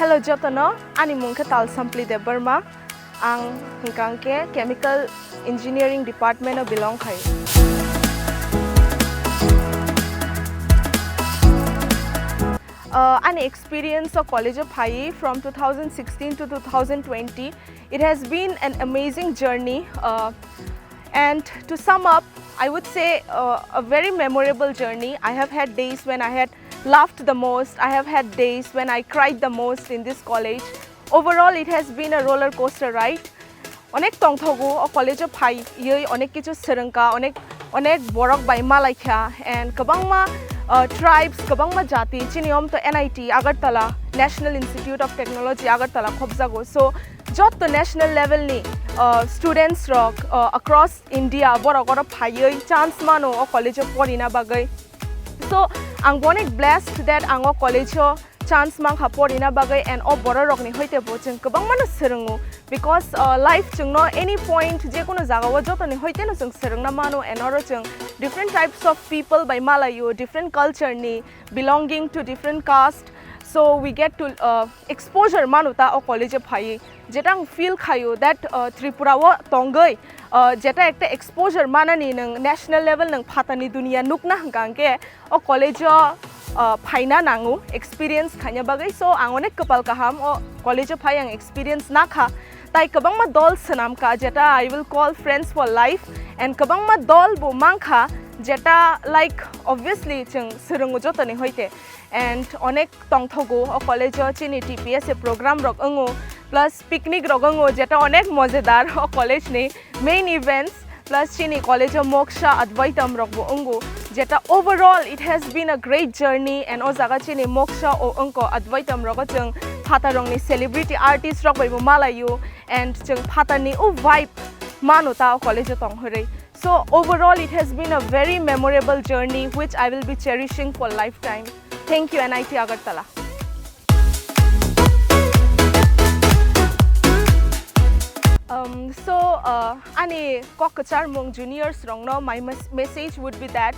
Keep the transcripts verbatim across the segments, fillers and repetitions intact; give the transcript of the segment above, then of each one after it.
Hello jotono, ani mung khe Tal Sampli Debbarma. Ang hwnkha hwnkhe Chemical Engineering Department o belong khai. Uh, ani experience o college o phai from two thousand sixteen to two thousand twenty. It has been an amazing journey. Uh, and to sum up, I would say, uh, a very memorable journey. I have had days when I had laughed the most. I have had days when I cried the most in this college. Overall, it has been a roller coaster ride. Onek tongthogo o college o phaiwi onek kichu swrwngkha, onek onek borok bai malaikha, and kwbangma, uh, tribes, kwbangma jati chini om to N I T Agartala, National Institute of Technology Agartala khobjago. So jotto national level ni, uh, students rok, uh, across India borok oro phaiwi chance mano o college o porina bagwi. So ang onek blessed that ang o college o chance mankha porina bagwi, and o borok rokni hoite bo chwng kwbangmano swrwngo, because, uh, life chwngno any point je kono jagao jotoni hoiteno chwng swrwngna mano, and oro chwng different types of people bai malaio, different culture ni, belonging to different caste, so we get to, uh, exposure mano ta o college o phaiwi, jeta ang feel khaio that, uh, Tripura o tongwi, uh, jeta ekta exposure manani nwng national level nwng phatani duniya nukna hwnkha hwnkhe o college o, uh, phaina nango experience khaina bagwi. So ang onek kwpal kaham o college o phai ang experience nakha, tai kwbangma dol swnamkha, jeta I will call friends for life, and kwbangma dol bo mankha, jeta, like, obviously chwng swrwngo jotoni hoite, and onek tongthogo o college o chini T P S A program rok wngo, plus picnic rok wngo, jeta onek mojedar o college ni main events, plus chini college o moksha advaitam rok bo wngo, jeta overall it has been a great journey, and o jaga chini moksha o wngko advaitam rogo chwng phatar rokni celebrity artist rok bai bo malaio, and chwng phatar ni o vibe mano ta o college o tong hwrwi. So overall, it has been a very memorable journey which I will be cherishing for lifetime. Thank you, N I T Agartala. Um, so, uh, ani kok kwcharmung juniors rokno, my mes- message would be that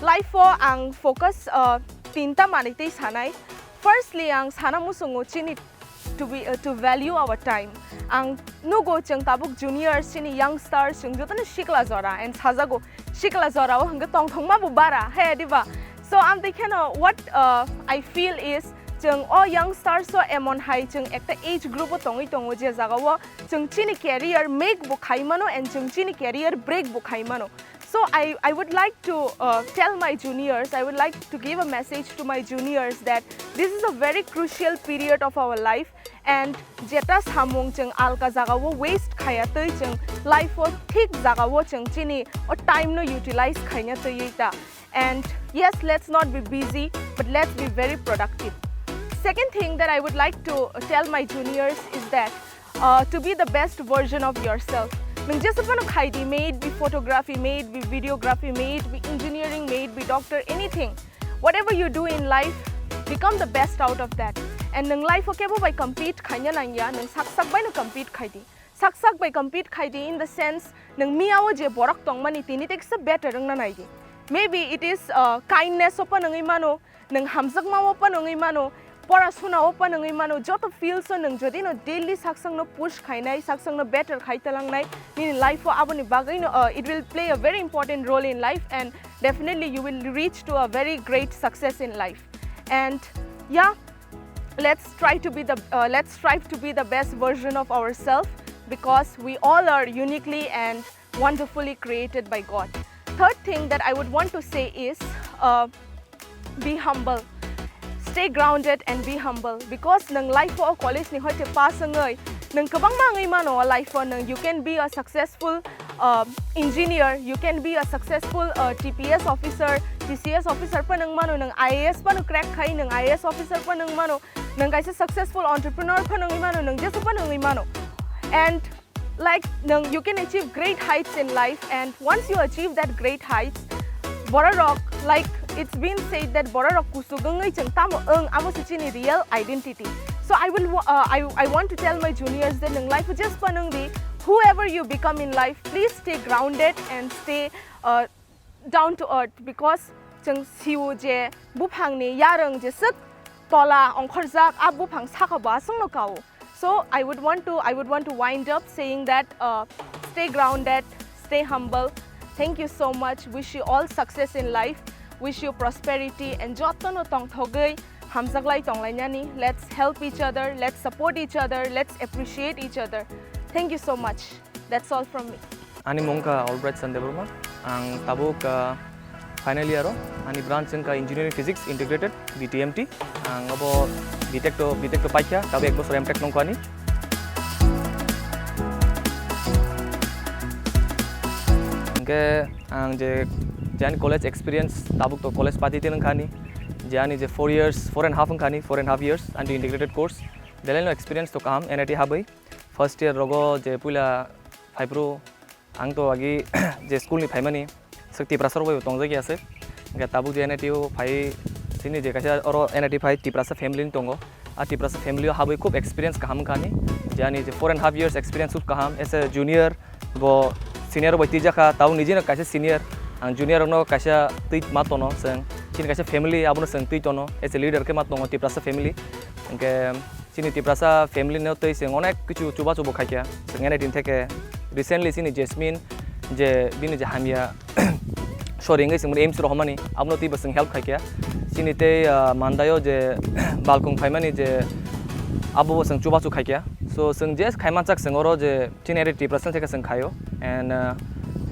life o ang focus, uh, tinta manwi tei sanai. Firstly, ang sana muchungo chini to be, uh, to value our time. Ang nugo chwng tabuk juniors, chini youngsters, chwng jotono sikla jora, and sajago sikla jora o hwnkhe tongthokma bo bara, he diba? So amtwi kheno what, uh, I feel is, chwng o youngsters o emon hai chwng ekta age group o tongwi tongo, je jaga o chwng chini career make bo khai mano and chwng chini career break bo khai mano. So I, I would like to, uh, tell my juniors, I would like to give a message to my juniors that this is a very crucial period of our life, and jeta samung chwng alka jaga o waste khaya twi chwng life o thik jaga o chwng chini o time no utilize khaina twi ta. And yes, let's not be busy, but let's be very productive. Second thing that I would like to tell my juniors is that, uh, to be the best version of yourself. Nwng jesupano khaidi, may it be photography, may it be videography, may it be engineering, may it be doctor, anything. Whatever you do in life, become the best out of that. And nwng life o kebo bai compete khaina nangya, nwng sak sak bai no compete khaidi. Sak sak bai compete khaidi in the sense, nwng miyao je borok tongmani tini teksa better wngna naidi. Maybe it is, uh, kindness o pano wngwi mano, nwng hamjakma o pano wngwi mano, pora suna o pano wngwi mano, joto fields o nwng jodi no daily saksang no push khainai, saksang no better khai talangnai, nini life o aboni bagwi no, uh, it will play a very important role in life, and definitely you will reach to a very great success in life. And yeah, let's try to be the, uh, let's strive to be the best version of ourselves, because we all are uniquely and wonderfully created by God. Third thing that I would want to say is, uh, be humble. Stay grounded and be humble, because nwng life o college ni hoite pass wngwi nwng kwbangma wngwi mano o life o. Nwng, you can be a successful, uh, engineer, you can be a successful, uh, T P S officer, T C S officer pa nwng mano, nwng I A S pa nwng crack khai, nwng I A S officer pa nwng mano, nwng kaisa successful entrepreneur pa nwng wngwi mano, nwng jesu pa nwng wngwi mano. And like, nwng, you can achieve great heights in life, and once you achieve that great heights, bororok, like, it's been said that bororok kusuk wngwi chwng tamo wng, amo se chini real identity. So I will wa- uh, I, I want to tell my juniors that nwng life o just pa nwng di, whoever you become in life, please stay grounded and stay, uh, down to earth, because chwng sio je buphangni yarwng jeswk tola ongkhorjak a buphang saka bo aswkno kao. So I would want to, I would want to wind up saying that, uh, stay grounded, stay humble. Thank you so much. Wish you all success in life. Wish you prosperity and jotono tongthogwi hamjaklai tonglainani. Let's help each other, let's support each other, let's appreciate each other. Thank you so much. That's all from me. Ani mung kha Albright San Debbarma. Ang tabuk, ah, final year o. Ani branch wngkha Engineering Physics Integrated, B T M T. Ang abo B Tech to, B Tech to paikha, tabuk ek bosor M Tech nongkha ani. Hingke ang je, je ani college experience, tabuk to college pati tin wngkha ani. Je ani je four years, four and half wngkha ani, four and half years, ani integrated course. Belai no experience to kaham, N I T habwi. First year rogo je puila phaiphru ang to agi je school ni phaimani swk Tiprasa rok bai bo tongjak ya se. Hingke tabuk je N I T o phai chini je kaisa oro N I T phai Tiprasa family ni tongo. A Tiprasa family o habwi khub experience kaham wngkha ani. Je ani je four and half years experience khub kaham as a junior bo senior bai twijak kha, tabuk nijino kaisa senior. Ang junior rokno kaisa twi ma tono chwng. Chini kaisa family abono chwng twi tono as a leader khe ma tongo Tiprasa family. Hingke chini Tiprasa family no twi chwng onek kichu chubachu bo khaikha. Chwng N I T ni theke recently chini Jasmine je bini je hamya sorry wngwi chwng AIIMS rohormani abono twi bo chwng help khaikha. Chini tei, ah, Mandai o je balkung phaimani je abo bo chwng chubachu khaikha. So chwng je khaimanchak chwng oro je chini N I T Tiprasa theke chwng khaio. And, ah,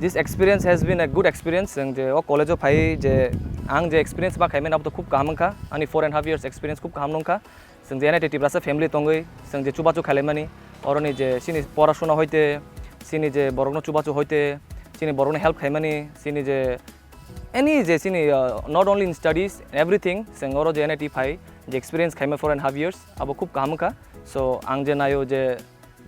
this experience has been a good experience. Chwng je o college o phai je ang je experience ma khaimani abo to khub kaham wngkha. Ani four and half years experience khub kaham wngkha. Chwng je N I T Tiprasa family tongwi, chwng je chubachu khailaimani, oroni je chini porasuna hoite, chini je borokno chubachu hoite, chini borokno help khaimani, chini je any je chini, uh, not only in studies, everything, chwng oro je N I T phai, je experience khaima four and half years, abo khub kaham wngkha. So, ang je naio je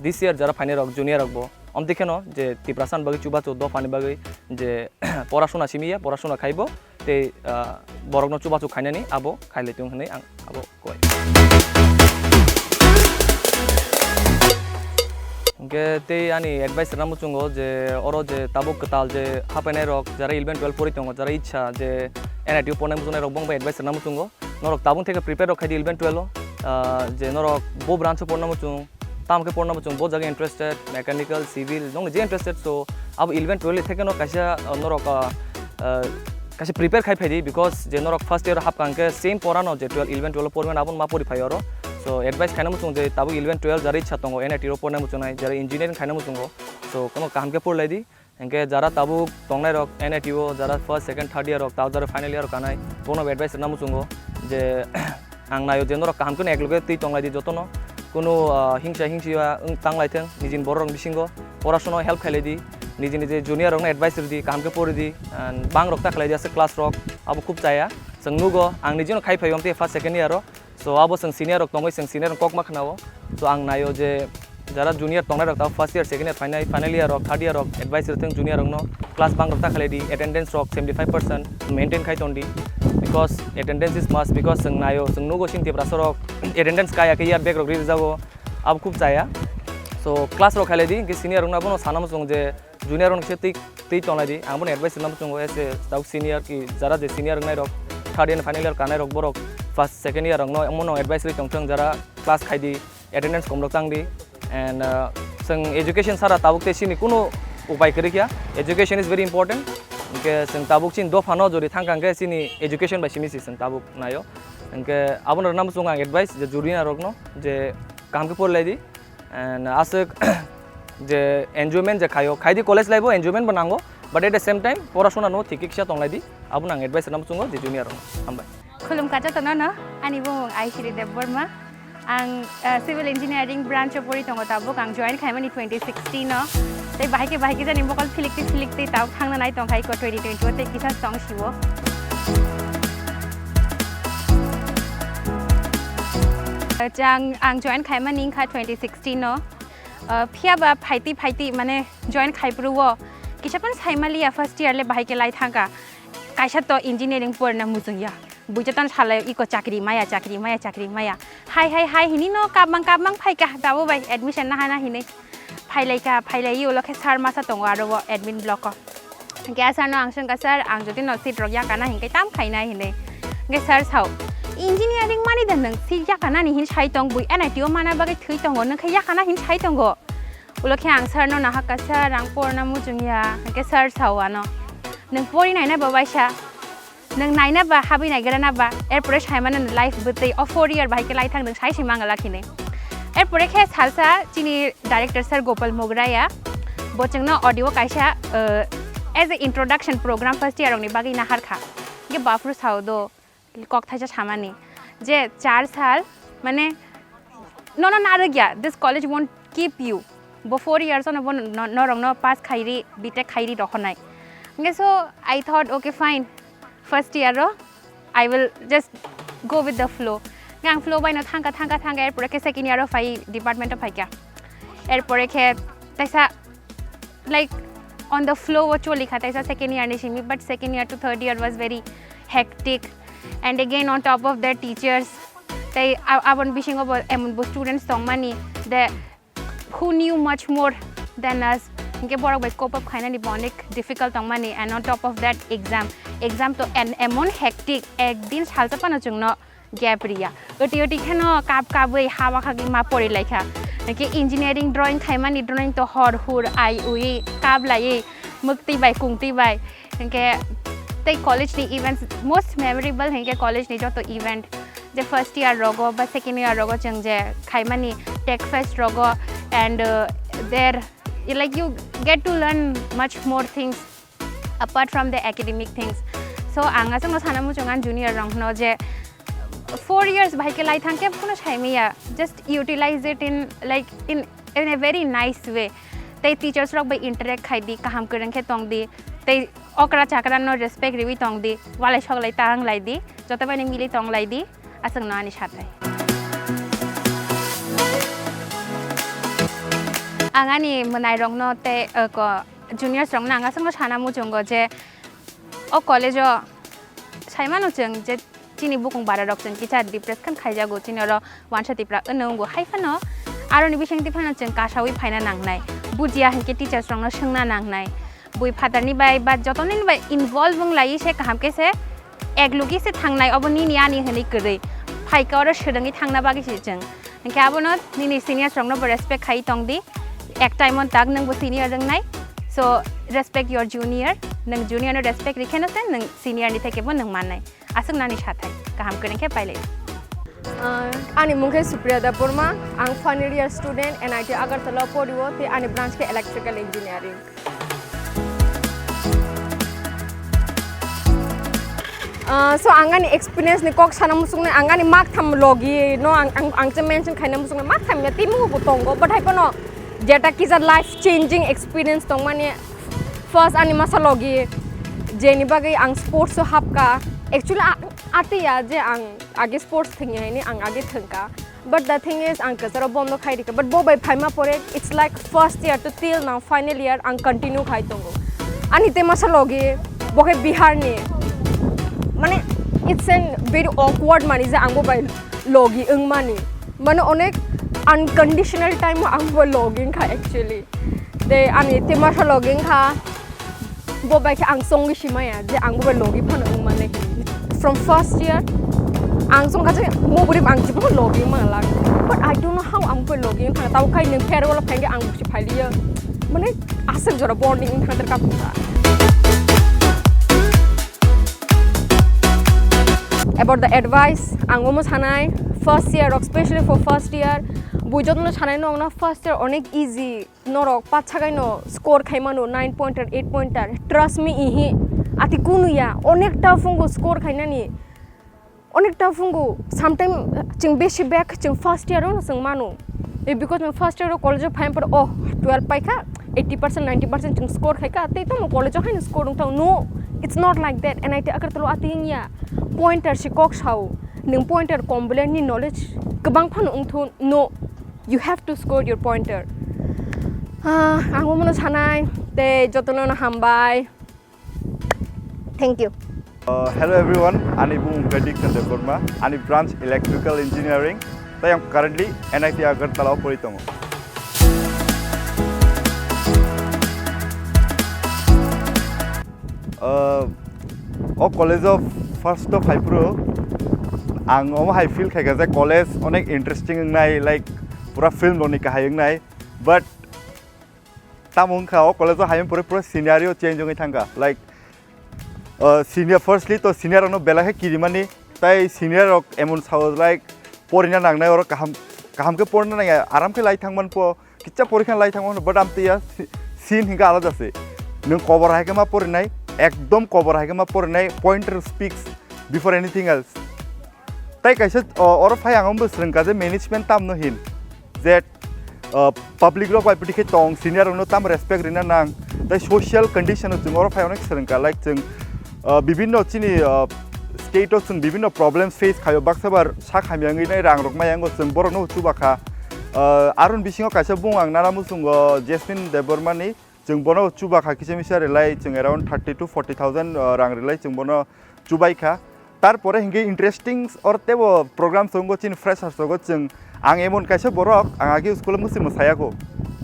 this year jara phainai rok, junior rok bo, omtwi kheno je Tiprasa ni bagwi chubachu dophani bagwi je porasuna simi ya, porasuna khaibo, tei, ah, borokno chubachu khainani abo khailai tong hinwi ang abo koi. Hingke tei ani advice rwna muchungo je oro je tabuk kwtal je hapainai rok jara eleven twelve pori tongo, jara ichha je N I T o pornai muchungnai rok bongbai advice rwna muchungo. Norok tabuk theke prepare rok khaidi eleven twelve o, ah, je norok bo branch o porna muchung, tamo khe porna bo chwng bo jaga interested, mechanical, civil, nong je interested, so abo eleven twelve ni theke no kaisa, uh, norok, uh, uh, kaisa prepare khai phaidi, because je norok first year hapkha hwnkhe same pora no je twelve, eleven twelve pormani abo ma pori phai oro. So advice khaina muchung je tabuk eleven twelve jara ichha tongo N I T o porna muchungnai, jara engineering khaina muchungo, so kono kaham khe porlaidi. Hingke jara tabuk tongnai rok N I T o, jara first, second, third year rok, tao jara final year rok kanai, bono advice rwna muchungo je ang naio je norok kaham kheno ekloge twi tonglaidi jotono, kunu, ah, hingsa hingsi ya wng tanglai thung, nijini borok rok bisingo porasuna help khailai di, niji niji junior rokno advice rwdi, kaham khe pori di, and bang rok ta khlai di aswk class rok, abo khub chaya. Chwng nugo, ang nijino khai phai o amtwi first, second year o, so abo chwng senior rok tongwi chwng senior rok kokma khwnao. So ang naio je jara junior tongnai rok tao first year, second year phainai, final year rok, third year rok advice rwthwng junior rokno, class bang rok ta khlai di, attendance rok seventy five percent maintain khai ton di, because attendance is must, because chwng naio, chwng nugo chini Tiprasa rok attendance kaya khe year back rok ri rwjago, abo khub chaya. So class rok khailai di, hingke senior rokno abono sana muchung je junior rok kisa twi, twi tonglai di. Ang bono advice rwna muchungo, as a tabuk senior ki jara je senior wngnai rok, third year final year kanai rok, borok first, second year rok no, omo no advice rwi tong thung, jara class khai di, attendance kom rok tang di, and, uh, chwng education sara tabuk tei chini kunu upai kwrwi kha. Education is very important. Hingke chwng tabuk chini dopha no jodi thang kha hingke chini education bai simi si chwng tabuk naio. Hingke abono rwna muchungo ang advice je junior rok no je kaham khe pori lai di. And aswk je enjoyment je khaio, khaidi college life o enjoyment bo nango, but at the same time porasuna no thik kisa tonglai di, abono ang advice rwna muchungo je junior rok. Hambai. Khulumkha jotono no, ani bumung Aishiri Debbarma. Ang, eh, civil engineering branch o pori tongo tabuk, ang join khaimani twenty sixteen o. Tei bahai khe bahai khe jani mokol philik twi philik twi tabuk thangna nai tongkha iko twenty twenty o tei kisa tong siwo. Chang, ang join khaimani wngkha twenty sixteen o. Uh, phiya ba phaiti phaiti mane join khai phuru o kisa phano sai maliya, first year le bahai khe lai thangkha. Kaisa to engineering porna muchung ya. Buicha tan salai iko chakri maya, chakri maya, chakri maya. Hai, hai, hai hini no kabang kabang phai kha, dabo bai admission naha na hinui. Phailai kha, phailai ulo khe sir masa tongo aro bo admin block o. Hingke a sir no ang swngkha, "Sir, ang jodi no seat rok ya kana hingke tam khaina?" hinui. Hingke sir sao, Engineering mani da nwng si yakanani hin sai tong bui N I T o mana bagwi thwi tongo, nwng khe yakana hin sai tongo. Ulo khe ang sir no nahaka, "Sir, ang porna muchung ya." Hwnkhe sir sao ano, "Nwng pori naina ba waisa, nwng naina ba habwi naigra na ba, erpore sai mano nwng life bwtwi o four year bahai khe lai thang," nwng sai si mangala khini. Erpore khe salsa chini director sir Gopal Mugraya, bo chwngno audio kaisa, uh, as a introduction program first year rokni bagwi nahar kha. Hwnkhe baphuru sao do, kok thaisa samani je char sal, mane, nono narwkya, this college won't keep you. Bo four years ono bo no-, norokno pass khairi, B Tech khairi rohornai. Hwnkhe so I thought, "Okay, fine, first year o I will just go with the flow." Hwnkhe ang flow bai no thangka, thangka, thangka, erpore khe second year o phai, department o phaikha. Erpore khe taisa like on the flow o choli kha taisa second year ni simi, but second year to third year was very hectic, and again on top of that teachers, tai a-, aboni bisingo bo emon bo students tongmani, the who knew much more than us, hwnkhe borok bai cope up khainani bo onek difficult tongmani, and on top of that exam, exam to an emon hectic, ekdin salsa phano chwngno gap riya. Oti oti kheno kap kabwi hawa khagwi ma pori laikha. Hwnkhe engineering drawing khaimani drawing to hor hur ai ui kap laiwi mwktwi bai kungtwi bai. Hwnkhe tei college ni events most memorable hwnkhe college ni joto event je first year rogo ba second year rogo chwng je khaimani tech fest rogo and, uh, there, like, you get to learn much more things apart from the academic things. So ang aswkno sana muchung ang junior rokno je four years bahai khe lai thang khe phano saimaya, just utilize it in, like, in, in a very nice way. Tei teachers rok bai interact khai di, kaham kwrwng khe tong di, tei okra chakra no respect riwi tong di, walai soglai tang lai di, joto bai ni mili tong lai di, aswkno ani sathai. Ang ani mwnairokno tei, uh, ko-, juniors rokno ang aswkno sana muchungo je o college o saimano chwng je chini bukung bara rok chwng kisa depress khan khaijago, chini oro wansa tipra wngno wngo, hai phano aroni bisingtwi phano chwng kasawi phaina nangnai, bujiya hinkhe teachers rokno swngna nangnai, bui phatarni bai ba jotoni bai involve wng lai se kaham khe se ek lugi se thangnai, obo nini ani hwnwi kwrwi phaika oro swrwngwi thangna bagwi se chwng. Hinkhe abono nini seniors rokno bo respect khai tong di. Ek time on tak nwng bo senior wngnai. So respect your junior. Nwng junior no respect rikhe no se nwng senior ni theke bo nwng mannai. Aswk nani sathai. Kaham kwrwng khe pailai. Ah, ani mung khe Supriya Debbarma. Ang final year student, N I T Agartala o pori o, tei ani branch khe electrical engineering. Ah, so ang ani experience ni kok sana muchungnai, ang ani maktham logi no ang, ang, ang che mention khaina muchungnai, maktham ya tei mungo bo tongo, but hai phano jeta kisa life changing experience tongmani, first ani masa logi jeni bagwi ang sports o hapka, actually a-, atiya je ang age sports thwngya hini ang age thwngka. But the thing is, ang kwcharo bondo khai rikha. But bo bai phaima pore, it's like first year to till now, final year, ang continue khai tongo. Ani tei masa logi, bo khe Bihar ni. Mane, it's an very awkward mani je ang bo bai logi wngmani. Mane, onek unconditional time o ang bo bai logi wngkha actually. Tei ani tei masa logi wngkha. Bo bai khe ang chongwi simaya je ang bo bai logi phano wng mannai. From first year ang chongkha je mo bwrwi ang jibon logi wng mangla. But I don't know how ang bo bai logi wng thangkha. Tamo khai nwng farewell o phaikhe ang busi phailiya. Mane aswk jora bonding wng thangkha. About the advice, ang omo sanai, first year rok, specially for first year, bui jotono sanai nokna first year onek easy. Norok pachagai no score khai mano, nine pointer, eight pointer. Trust me, ihi. Ati kunu ya, onek ta phungo score khainani. Onek ta phungo, sometime chwng besi bag chwng first year o no chwng mano. Eh, because nwng first year o college o phai pore, oh, twelve paikha, eighty percent, ninety percent chwng score khaikha, tei tamo college o haino score wng thang. No, it's not like that. N I T Agartala o ati wngya. Pointer se kok sao. Nwng pointer kom bole ni knowledge kwbang phano wng thun. No. You have to score your pointer. Ah, ang omono sanai, tei jotono no hambai. Thank you. Uh, hello everyone, ani bumung khe Dixon Debbarma, ani branch electrical engineering, tei ang currently N I T Agartala o pori tongo. Uh, o college o first o phai phuru Ang omo hai feel khaikha je college onek interesting wngnai, like, pura film rokni kahai wngnai. But tamo wngkha, o college o haimani pore pura scenario change wngwi thangkha. Like, uh, senior, firstly to senior rokno belai khe kirimani, tai senior rok emon sao, like, porina nangnai, oro kaham, kaham khe porina nangya, aram khe lai thangman po, kicha porikha lai thangman, but amtwi ya si-, scene hinkhe alada se. Nwng kobor hai khe ma porinai, ekdom kobor hai khe ma porinai, pointer speaks before anything else. Tai kaisa, o, oro phai ang omo swrwngkha je management tamno hin, je, o, public rok bai pwtwi khe tong, senior rokno tam respect rina nang, tai social condition o chwng oro phai onek swrwngkha, like, chwng, o, bibinno chini, o, state o chwng bibinno problems face khaio, baksa bar sak hamya wngwi nai rang rok maya wngo, chwng borokno chubakha. O, aroni bisingo kaisa bung ang nana muchungo Jasmine Debbarma ni, chwng bono chubakha kisa misa rwlai, chwng around thirty to forty thousand, o, rang rwlai chwng bono chubaikha. Tarpore hinkhe interesting or teibo program tongo chini freshers rogo chwng, ang emon kaisa borok, ang age school o musi mwsayakho,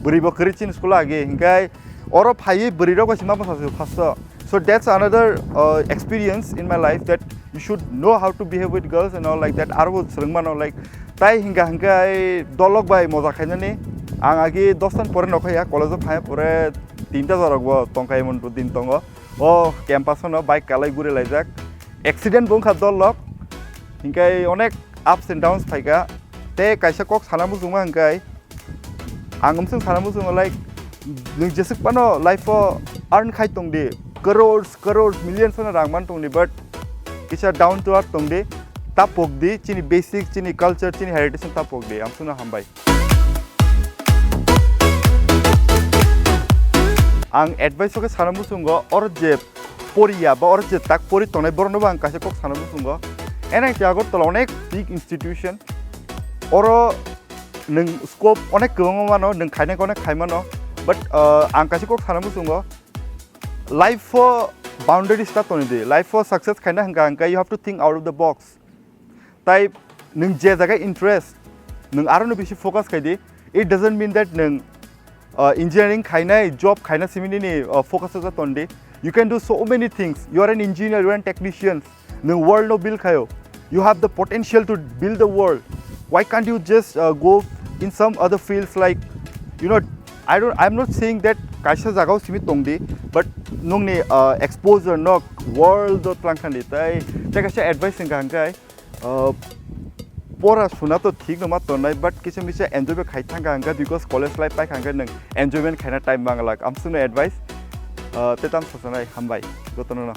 bwrwi bo kwrwi chini school o age, hinkhe oro phaiwi bwrwi rok bai se ma bwsajwk first o. So that's another, uh, experience in my life that you should know how to behave with girls and all like that. Aro bo swrwng mano, like, tai hinkha hinkhe ai dolok bai moja khainani, ang age dos tan pore nokha ya, college o phai pore tinta jorok bo tongkha emon din tongo. O campus no bike kalai guri laijak. Accident bo wngkha dol lok. Hinkhe onek ups and downs phaikha. Tei kaisa kok sana muchungma hinkhe ang umsung sana muchungo, like, nwng jeswk phano life o earn khai tongdi, crores, crores, millions phano rang man tongdi, but kisa down to earth tongdi, ta pokdi, chini basic, chini culture, chini heritage ta pokdi. Ang suna hambai. Ang advice o khe sana muchungo, oro je poriya ba oro je tak pori tongnai borokno bo ang kaisa kok sana muchungo. N I T Agartala onek big institution, oro nwng scope onek kwbangma mano, nwng khainai onek khai mano, but, uh, ang kaisa kok sana muchungo, life o boundaries ta tongdi, life o success khaina hwnkha hwnkhe you have to think out of the box. Tai nwng je jaga interest, nwng aroni bisi focus khai di. It doesn't mean that nwng, uh, engineering khainai, job khaina simi nini, uh, focus o ja ton di. You can do so many things. You are an engineer, you are a technician. Nwng world no build khayo. You have the potential to build the world. Why can't you just, uh, go in some other fields like, you know, I don't, I'm not saying that kaisa jaga o simi tong di, but nwngni, uh, exposure nok world o tlang khan di. Tai, tai kaisa advice wngkha hwnkhe, uh, pora suna to thik no ma tongnai, but kisa misa enjoy bai khai thangkha hwnkhe, because college life paikha hwnkhe nwng enjoyment khaina time manglak. Amsukno advice, uh, tei tam sasanai hambai jotono no.